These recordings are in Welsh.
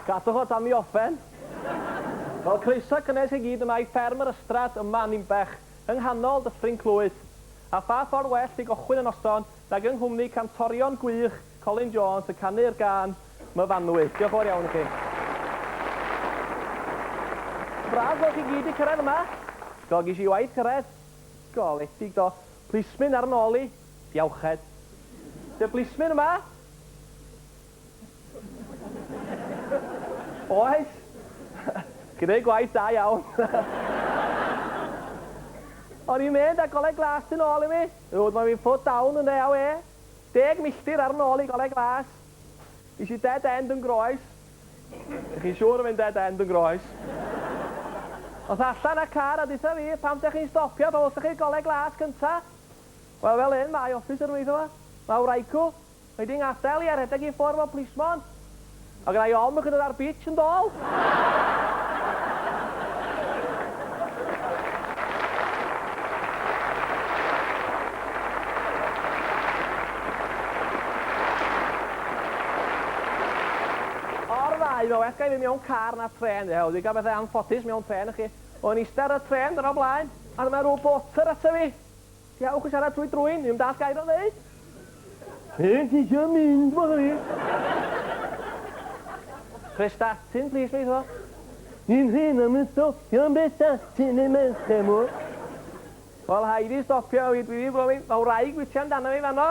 Gadwch o tan mi offen. Wel, croeso cynnes i gyd yma i fferm yr Ystrad yma yn Ninbech, yng nghanol Dyffryn Clwyd. A pha ffordd well i gychwyn y noson nag yng nghwmni cantorion gwych Colin Jones yn canu'r gân Myfanwy. Diolch yn fawr iawn i chi. Braf gweld chi gyd 'di cyrraedd yma. Do, ges i waith cyrraedd. Goledig, do. Plismyn ar 'yn ôl i. Diawched. Dy blismyn yma? Oes. Chi'n neud gwaith da iawn. O'n i'n mynd â Goleg Glas tu nôl i mi. Roedd mae fi'n foot down yn awe. 10 milltir ar nôl i Goleg Glas. Is i dead end yn groes. Ych chi'n siŵr yn mynd dead end yn groes. O'th allan â car a deutha fi, pam dych chi'n stopio pan welsoch chi'r Goleg Glas cynta? Wel, fel hyn mae officer yn weithio fo. Mae wraig o. Mae di ngadael i a rhedeg i ffwrdd fel plismon. A gynna i ofn bod chi'n dod ar bitch yn dôl. O'r ddau, mae well gen i fynd mewn car na trên. Ie, wedi cael bethau anffodus mewn trên, chi. O'n ista ar y trên dyna o blaen, a dyma rhyw boter ato fi. Diawch yn siarad trwy drwyn, ddim dallt gair o'n ddeud. Be ti isio mynd fo fi? Prestatyn, plis, mate, fo. Ni'n rhin am y stopio am Prestatyn y merched, mo. Wel, haid i stopio fi, dwi ddim bod mae wraig wytio amdano fi fanno.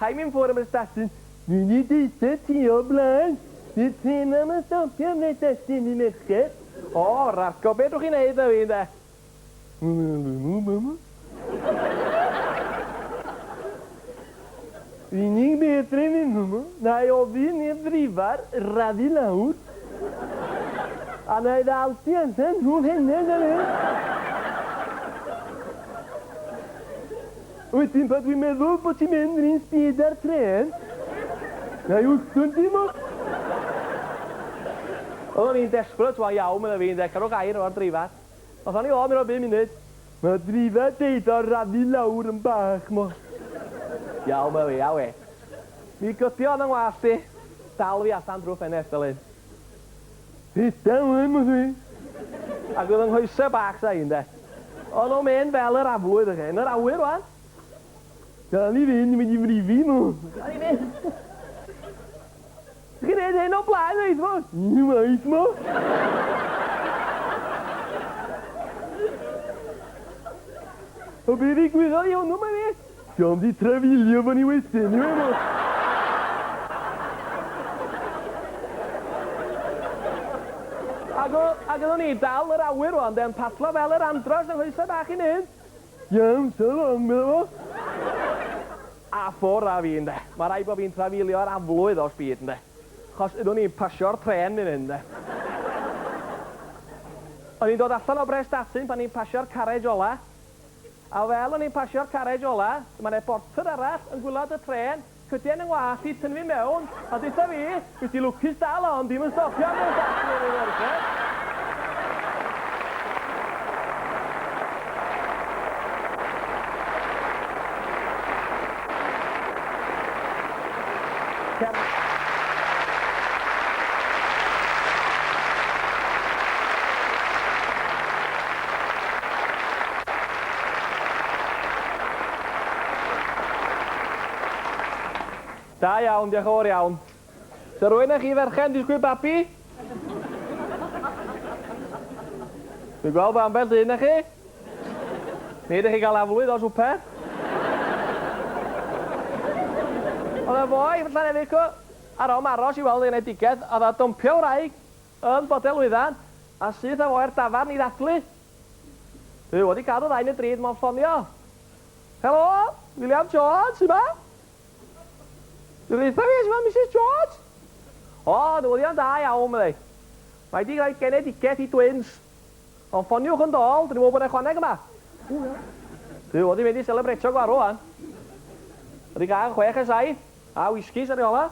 Haid mynd ffwrdd am Prestatyn. Dwi wedi deutha ti o blaen, bydd trên am y stopio am Prestatyn y merched. O, rargo, be drwch chi'n neud na fi, ynde? Unig beth rwy'n mynd hwnnw, na i ofyn i'r drifar rafu lawr, a na i ddal ti allan rhwng hynny na fe. Wedyn pan dwi'n meddwl bod ti'n mynd yr un speed â'r trên, na i wllwng ti mo. Oeddwn i'n desperate wan iawn, medda fi, ynde, cadwch air efo'r drifar. Athon ni ôl mewn bum munud. Mae drifa deud o rafu lawr yn bach mo. Iawn mae fi, awe. Mi gydiodd yng ngwallt i. Dal fi allan drwy ffenest fel hyn. Rheda wan mo dwi. Ac oedd yng nghoesau bach sa i ynde. O'n nhw'n mynd fel yr aflwydd ych chi. Yn yr awyr wan. Dal i fynd, mynd i frifi mo. Dal i fynd. Chi'n neud hyn o blaen reit mo? Unwaith mo. O be ddigwyddodd i hwnnw mae fi? Dio'm di trafeilio fo ni wedyn yw e mo? Ac o, ac oeddwn i dal yr awyr rwan de, yn padlo fel yr andros yng nghoesau bach i'n hun. Iawn, so long, medda fo. A ffwr a fi, ynde. Ma' raid bo' fi'n trafeilio ar aflwydd o speed, ynde. Chos oeddwn i'n pasio'r trên fan hyn, ynde. O'n i'n dod allan o Brestatyn pan i'n pasio'r carrej ola. A fel o'n i'n pasio'r carrej ola, dyma 'ne borter arall yn gwilod y trên, Cydian yng ngwallt i, tynnu fi mewn, a deutha fi, wyt ti lwcus dal on, dim yn stopio am y dathlu yn ei ferched. Da iawn, diolch yn fawr iawn. Sa rhywun o chi ferchen disgwyl babi? Dwi'n gweld bod ambell un o chi. Neu ydych chi gael aflwydd o swper? Oedd y foi allan hefyd co, ar ôl aros i weld ei enedigaeth, oedd a dumpio wraig yn Bodelwyddan, a syth â fo i'r dafarn i ddathlu. Dwi wedi cadw ddau neu dri, dim ond ffonio. Helo, William Jones, yma? Dwi'n ddeutha fi, yma Mrs Jones? O, newyddion da iawn, meddai. Mae di rhoi genedigaeth i twins. Ond ffoniwch yn dôl, dyn ni'n meddwl bod 'na chwaneg yma. Dwi wedi mynd i selebretio gwarw wan. Wedi gael 6 a 7, a whiskies ar ei ola.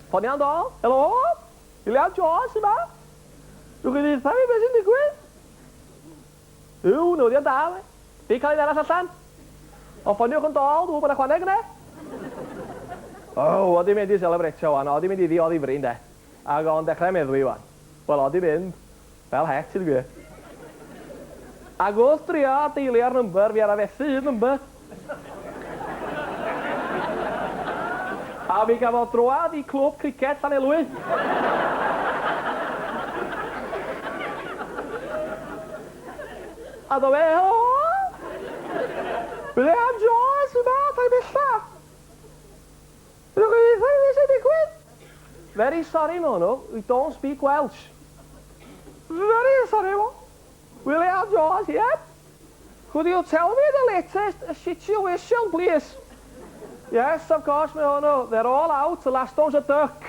Ffonio'n dôl, helo, William Jones yma? Dwch chi ddeutha fi beth sy'n digwydd? Yw, newyddion da, we. Di cael un arall allan? Ond ffoniwch yn dôl, dwi'n meddwl bod 'na chwaneg yna. O, oedd hi'n mynd i selebretio wan, oedd hi'n mynd i ddi o ddifri, ynde. Ac o'n dechrau meddwi wan. Wel, oedd hi'n mynd fel het, i'n gwir. Ac wrth drio deilio'r number, fi ar fethu un number. A mi gafodd droad i clwb criced Llanelwy. A do fe, helo! William Jones, yma, tai bella. Ydych chi'n dweud beth sy'n digwydd? Very sorry, no, no, we don't speak Welsh. Very sorry, mo. William Jones, yep. Could you tell me the latest situation, please? Yes, of course, my honour. They're all out. The last one's a duck.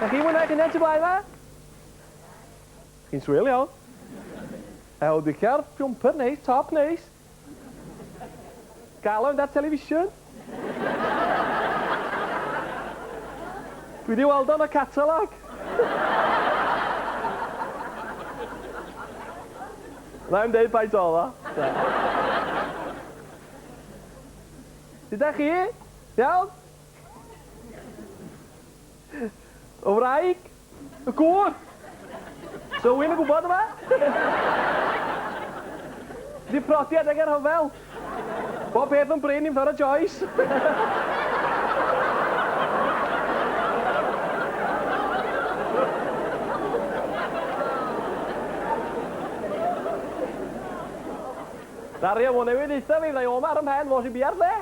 Da chi'n mwynhau chi'n tu blaen ma? Chi'n swil iawn. Ew, dicia'r jumper neis, top neis. Gael o'n ar television. Dwi wedi weld o'n y catalog. Na i'm deud faint oedd o. Sut chi? Iawn? Y wraig? Y gŵr? So wy'n gwybod yma? Di prodi adeg yr rhyfel. Bob peth yn brin i'm ffordd o Joyce. Dario, mo newydd eitha fi, fyddai oma ar 'y mhen, fo sy'n bia'r lle.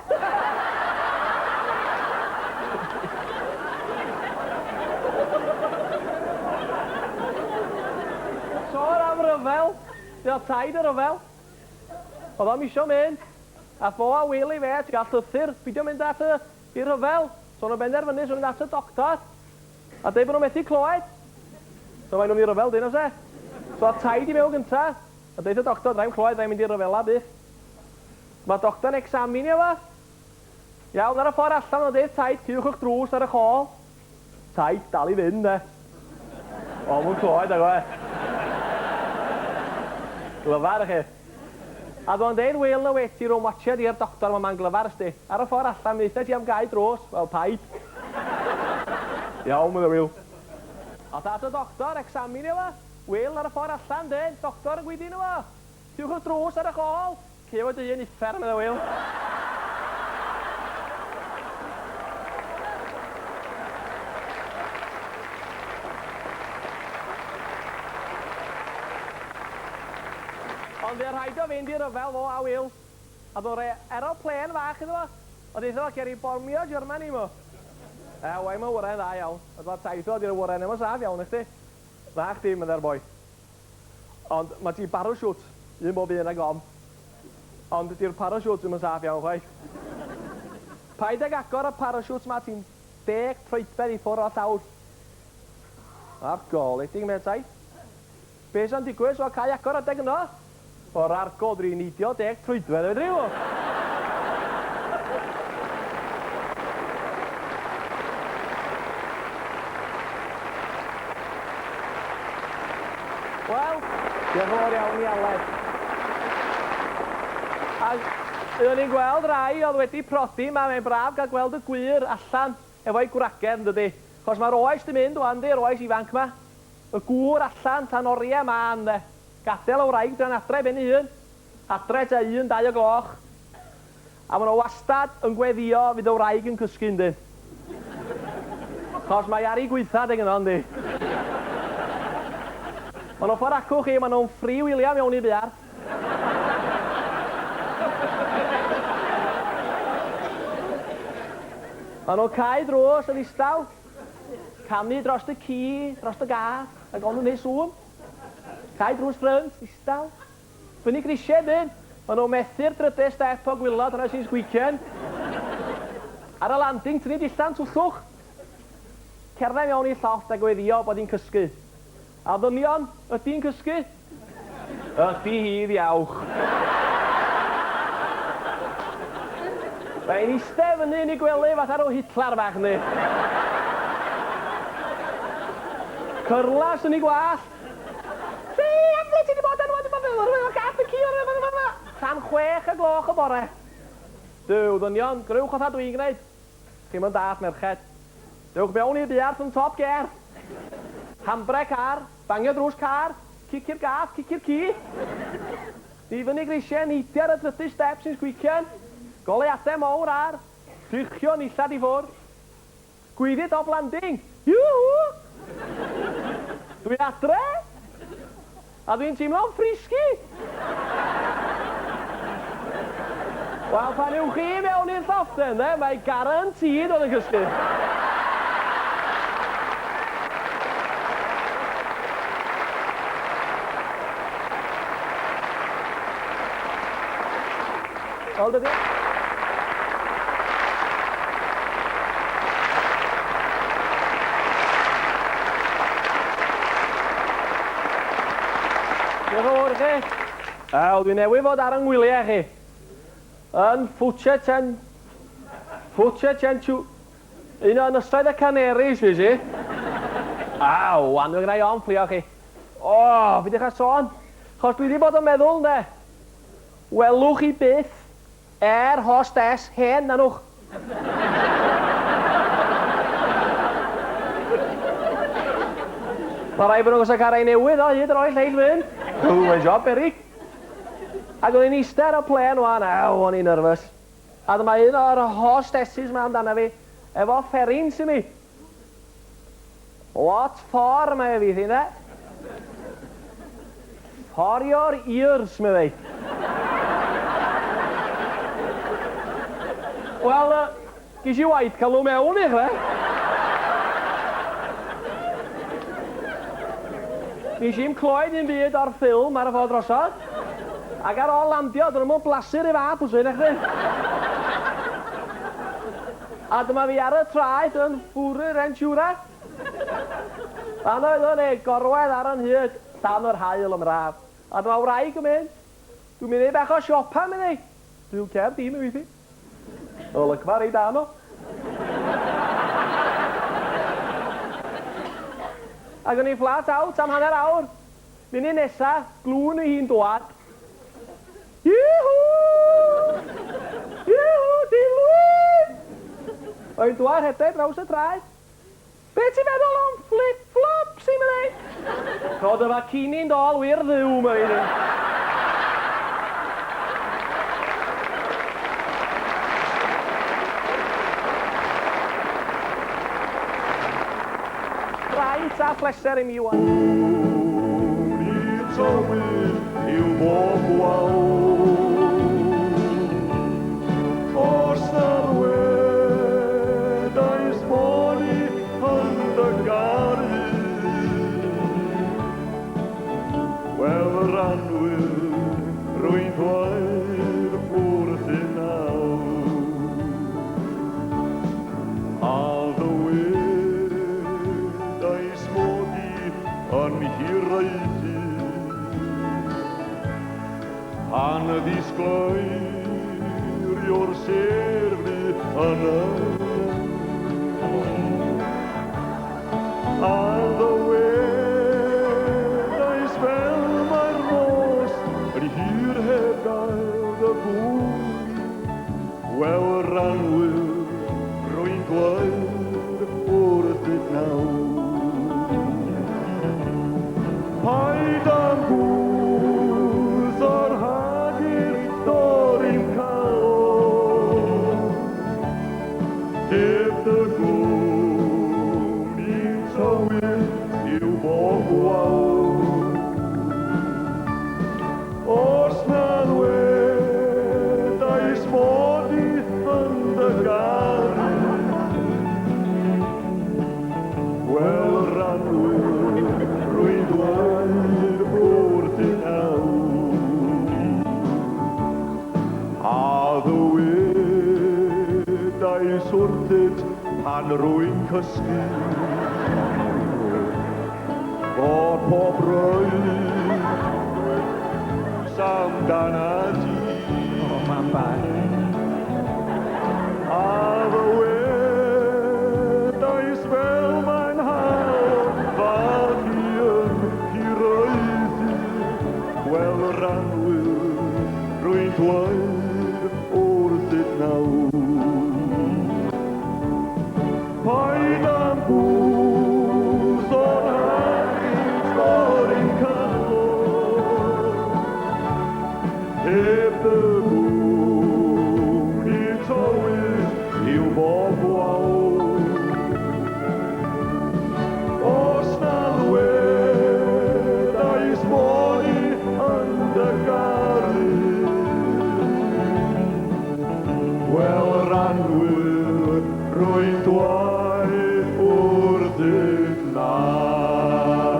Sôn am ryfel, di o taid y ryfel. Oedd o'm isio mynd. A fo a Wil i fe, ti gael llythyr, pidio mynd at y, i'r rhyfel. So nhw'n benderfynu, so nhw'n mynd at y doctor. A deud bod nhw'n methu clywed. So mae'n nhw'n mynd i ryfel, dyn, oes e? So a taid i mewn gynta. A deud y doctor, rhaid clywed, rhaid mynd i ryfela byth. Mae doctor yn examinio fo. Iawn, ar y ffordd allan, o'n deud taid, cywch o'ch drws ar y chôl. Taid, dal i fynd, de. O, mwyn clywed, ag oe. Glyfar, chi. A ddo'n deud, Wil, na wedi rhwng watsiad i'r doctor, mae ma'n glyfar, ysdi. Ar y ffordd allan, mi ti am gau drws. Wel, paid. Iawn, medde Wil. A at y doctor, examinio fo. Wil, ar y ffordd allan, de. Doctor yn gweithio fo. Cywch o'ch drws ar y chôl. Cyw y dyn uffern, medde Wil. Ond fe rhaid o fynd i ryfel fo a Wil. A ddod rei aeroplên fach iddo fo. Ond eitha fo cer i bomio Germany mo. E, wai ma wyren dda iawn. Ond mae'r taith o di'r wyren efo saff iawn i chdi. Na chdi, medde'r boi. Ond mae ti parachute, un bob un ag om. Ond di'r parachute ddim yn saff iawn chwaith. Paid ag agor y parachute ma, ti'n 10 troedfedd i ffwrdd o'r llawr. Ar goledig, mewn taith. Be sy'n digwydd, so cael agor adeg yno? O'r argol, dwi'n neidio 10 troedfedd efo driw. Wel, diolch yn fawr iawn i Aled. A oeddwn ni'n gweld rai oedd wedi prodi, mae'n braf gael gweld y gwŷr allan efo'i gwragedd, yn dydi? Chos mae'r oes di mynd wan, di, yr oes ifanc ma. Y gŵr allan tan oriau mân, de. Gadael y wraig dran adre ben ei hun. Adre tua 1, 2 o gloch. A maen nhw wastad yn gweddio fydd y wraig yn cysgu, yndyn. Chos mae ar ei gweitha adeg yno, yndi. Maen nhw'n ffordd acw chi, maen nhw'n Free William iawn i buarth. Maen nhw'n cau drws yn ddistaw, camu dros y ci, dros y gath, ac ond nhw'n neud sŵn. Cau drws ffrynt, ddistaw. Fyny grisiau, dyn. Maen nhw'n methu'r drydedd step o gwilod, hwnna sy'n sgwician. Ar y landing, tynnu dillan, twllwch. Cerdded mewn i llofft a gweddio bod hi'n cysgu. A ddynion, ydy'n cysgu? Ydy hi ddiawch. Mae'n eistedd fyny yn ei gwely fatha rhyw Hitler bach, yndi? Cyrlas yn ei gwallt. Lle ble ti 'di bod enw wedi bod fel gath y ci o'r Tan 6 y gloch y bore. Duw, ddynion, grywch fatha dwi'n gwneud. Chi'm yn dallt merched. Dewch mewn i'r buarth yn top gear. Handbrake ar, bangio drws car, cicio'r gath, cicio'r ci. Di fyny grisiau, neidio ar y trydydd step sy'n sgwician. Goleuadau mawr ar, lluchio nillad i ffwrdd. Gweiddi top landing. Yoo-hoo! Dwi adre. A dwi'n teimlo'n frisky. Wel, pan ewch chi mewn i'r llofft de, mae guaranteed oedd yn cysgu. Wel, dydy. Diolch yn fawr i chi. Wel, dwi newydd fod ar yng ngwyliau chi. Yn Fuerteventura. Un o ynysoedd y Canaries, fi si. Aw, wan dwi'n gwneud o'n fflio chi. O, fi dechrau sôn. Chos dwi wedi bod yn meddwl, ne. Welwch chi byth air hostess hen na nwch. Mae rhaid bod nhw'n gosod cael rhai newydd o hyd yr oes lleill fynd. O, mae'n job berig. Ac o'n i'n eistedd ar y plen wan, aw, o'n i'n nervous. A dyma un o'r hostesses ma amdana fi, efo fferins i mi. "What for?" mae fi, thi, de? "For your ears," meddai. Wel, ges i waith cael nhw mewn i chwe. Nes i'm clywed un byd o'r ffilm ar y ffordd drosodd. Ac ar ôl landio, dyn nhw'n blasu'r i fath pwysyn, eich chi. A dyma fi ar y traeth yn Fuerteventura. Fan oedd o'n ei gorwedd ar yn hyd dan yr haul ym braf. A dyma wraig yn mynd. "Dwi'n mynd i bach o siopa," mynd i. "Dwi'n cer di," mi weithio. Olygfa reit da no. Ac o'n i'n flat out am hanner awr. Munud nesa, glwn i hi'n dwad. "Yoo-hoo! Yoo-hoo, Dilwyn!" Oedd dwad rhedeg draws y traeth. "Be ti'n feddwl am flip-flops i?" meddai. "Rho dy fakini'n dôl, wir ddiw," meddai. Braint a phleser i mi wan. Ni tywyll yw bob gwawn. Os na ddwedais bod i yn dy garu, wel yr annwyl, rwy'n dweud wrthyn nawr. A ddywedais mod i yn hiraethu pan ddisgleirio'r sêr yn y A ddywedais fel mae'r nos yn hir heb gael dy gwmni, wel yr annwyl, rwy'n dweud wrthyt nawr. Paid am gwth o'r hagur dorri'n calon, heb dy gwmni tywyll yw bob gwawn. Os na ddwedais mod i yn dy garu, wel yr annwyl, rwy'n dweud wrthyt nawr. A ddywedais wrthyt pan rwy'n cysgu fod pob breuddwyd amdanat ti. O, mam bach. A ddywedais fel mae'n halon fagu. Rwy'n dwaed wrthyt nawr.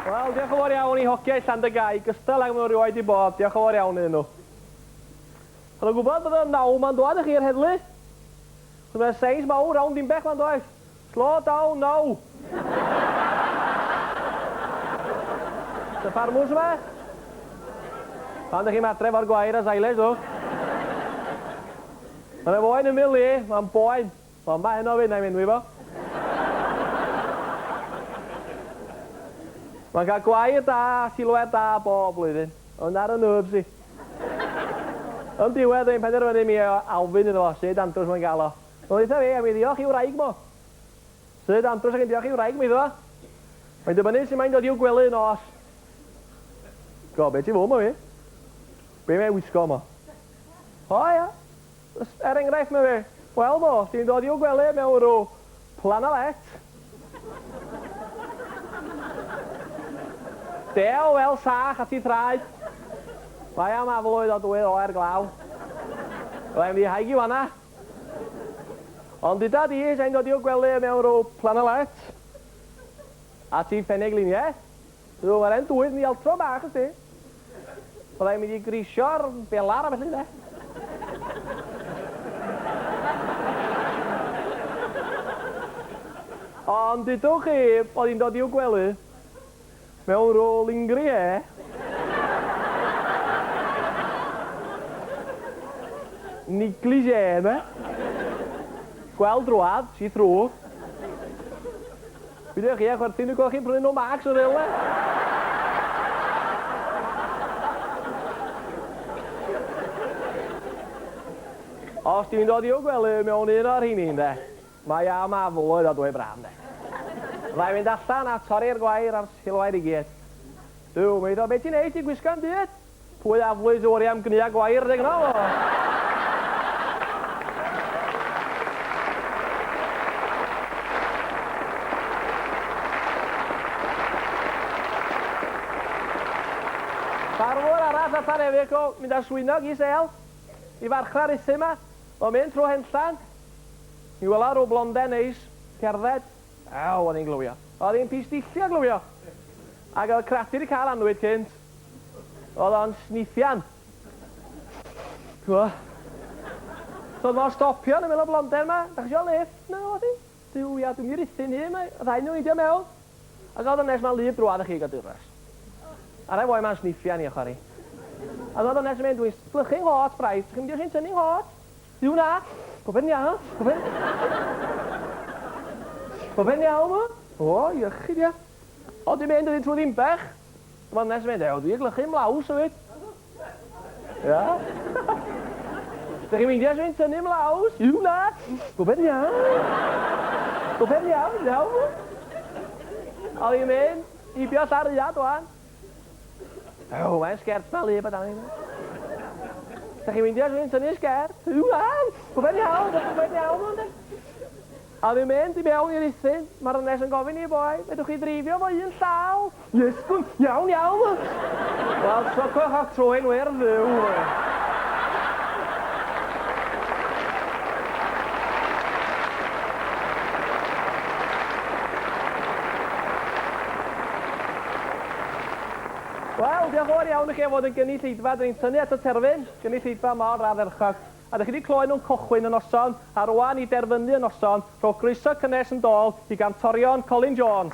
Wel, diolch yn fawr iawn i hogiau Llandygái, gystal ag maen nhw rioed 'di bod, diolch yn fawr iawn iddyn nhw. O'n nhw'n gwybod bod y naw 'ma'n dwad i chi'r heddlu? Chos mae'r seins mawr rownd Dinbech 'ma'n does? Slow down now! Y ffarmwrs yma? Pan dych chi'n adre fo'r gwair a silage, dwch. Mae'n foen ymyl i, mae'n boen. Wel, ma heno fyd, na'i enwi fo. Mae'n cael gwair da a silwed da bob blwyddyn, ond ar y nerves i. Yn diwedd, dwi'n penderfynu mi ofyn iddo fo sut andros mae'n gael o. Mae'n dweud fi, a mi ddiolch i wraig mo. Sut andros ac yn diolch i wraig mi iddo fo. Mae'n dibynnu sut mae'n dod i'w gwely nos. Go, be ti fwy mo fi? Be mae'n wisgo mo? O ia. Er enghraifft, mae fe, wel mo, ti'n dod i'w gwely mewn rhyw planalet. Dew fel sach at ei thraed. Mae am aflwydd o dwydd oer glaw. Byddai'n mynd i haigi fanna. Ond dyda di, sa'n dod i'w gwely mewn rhyw planalet. At ei phenegliniau. Dw, mae'r hen dwydd yn ialtro bach, ysdi. Byddai'n mynd i grisio'r belar a felly, de. Ond dudwch chi bod hi'n dod i'w gwely mewn rhyw lingrie. Negligee, de. Gweld drwadd, see through. Peidiwch chi â chwerthin, dwi'n gweld chi'n prynu nhw Marks yn rhywle. Os ti'n dod i'w gwely mewn un o'r rheini, ynde, mae am aflwydd o dwy braf, ynde. Fydda i'n mynd allan a torri'r gwair a'r silwair i gyd. Duw, mae iddo, be ti'n neud, ti'n gwisgo'n byd? Pwy aflwydd sy'n worry am gnua gwair deg yno? Ffarmwr arall allan hefyd, go, mynd â swynog i sêl, i farchnad Rhuthun 'ma. Mae'n mynd trwy Henllan. Mi wela rhyw blonde neis, cerdded. Ew, o'n i'n glywio. Oedd hi'n pistillio glywio. Ac oedd Crati 'di cael annwyd cynt. Oedd o'n sniffian. T'mo'? So oedd o'n stopio yn ymyl y blonden 'ma. Dach chi isio lift? Na, oedd hi. Duw, ia, dwi'n mynd i ruthun hi. Mae y ddau nhw'n neidio mewn. Ac oedd y ddynes 'ma'n wlyb drwadd i chi, gadwras. A'r hen foi 'ma'n sniffian i ochr hi. Ac oedd y ddynes yn mynd, dwi'n slychu 'nghot braidd. Dach chi'n mynd i os i'n tynnu 'nghot? Duw na! Popeth yn iawn, popeth... Popeth yn iawn, mo? O, iechyd, ia. O, dwi'n mynd, wedyn trwy Ddinbech. Dyma ddynes yn mynd, ew, dwi'n glychu mlaws hefyd. Ia? Dych chi'n meindio os fi'n tynnu mlaws? Yw na! Popeth yn iawn. Popeth yn iawn, iawn. Oedd hi'n mynd, heibio Llareuad wan. Ew, mae'n sgert ma wlyb a dan. Dych chi'n meindio os fi'n tynnu sgert? Yw na! Popeth yn iawn, popeth yn iawn. A fi'n mynd i mewn i'r eithin, mae'r ddynes yn gofyn i boi, fedrwch chi dreifio fo un llaw? Yes, gwn, iawn, iawn. Wel, trocwch o'ch trwyn wir dduw. Wel, diolch yn fawr iawn i chi am fod yn gynulleidfa. Dyn ni'n tynnu at y terfyn, gynulleidfa mor ardderchog. A dych chi 'di clywed nhw'n cochwyn y noson, a rwan i derfynu y noson, rhowch groeso cynnes yn dôl i gantorion Colin Jones.